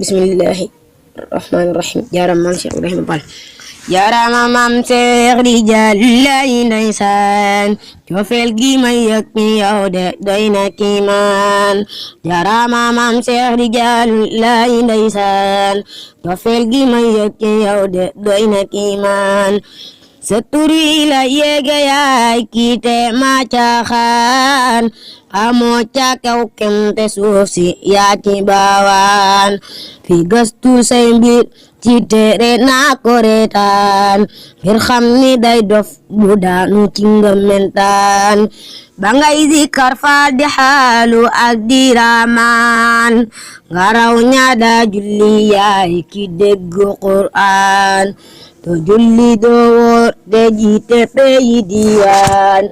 bismillahi rahmaani rahim jaaram maam Cheikh Ibrahima Fall jaarama maam Cheikh Rijal lay ndeysaan cofeel gi may yëg ci yow de doy na kiimaan jaarama maam Cheikh Rijal lay ndeysaan cofeel gi may yëg ci yow de doy na kiimaan sa tur wi la yéege yaay kiite ma caaxaan amoo ca kaw kem te suuf si yaa ci baawaan fi gëstu say mbir ci tere naa ko reetaan ngir xam ni day dof bu daanu ci ngëmentaan ba ngay zikar faadixaalu ak diramaan nga raw ñaada julli yaay ki dégg Qur'aan to julli doo woor de jiite peyi diiwaan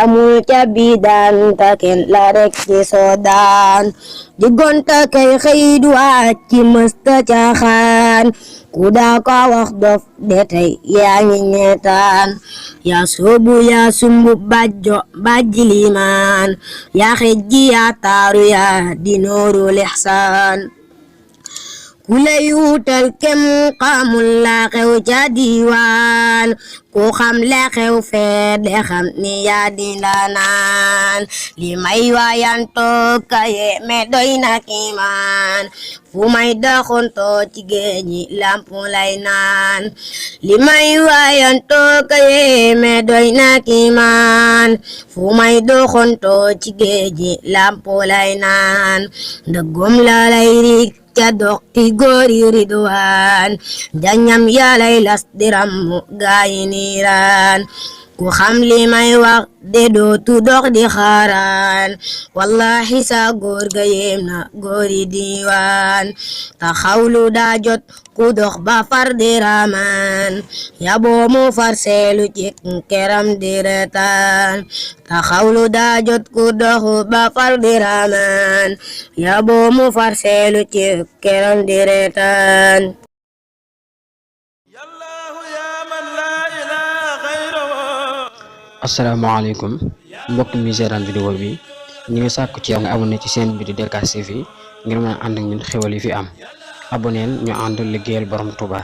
amul ca biidaan ta ken la rek ci soodaan digonta kay xëy du wàcc mësta caaxaan ku daa ko wax dof de tey yaa ngi ñeetaan yaa soobu yaa sumbu bajji limaan yaa xejji yaa taaru yaa di nooru lixsaan ku lay wutal kem xamul la xew ca diiwaan ku xam la xew fee de xam ni yaa di ndaanaan li may waayantoo kaye me doy na kiimaan fu may doxantoo ci géej gi lampu lay naan li may waayantoo kaye me doy na kiimaan fu may doxantoo ci géej gi lampu lay naan ndëggum la lay rik ca dox ti góori ridwaan jañam yalay las diram mu gaayi niiraan ku xam li may wax de dootu dox di xaaraan wallahi sa góor ga yéem na góori diiwaan taxawlu daa jot ku dox ba far di ramaan yaboo mu far seelu ci keram di retaan taxawlu daa jot ku dox ba far di ramaan yaboo mu far seelu ci keram di retaan asalaamaaleykum mbokk mi seetaan vidéo bi ñu ngi sàkku ci yow nga abonné ci chaîne bi di DKS TV ngir mën a ànd ak ñun xéwal yi fi am abonneel ñu ànd liggéeyal borom Touba.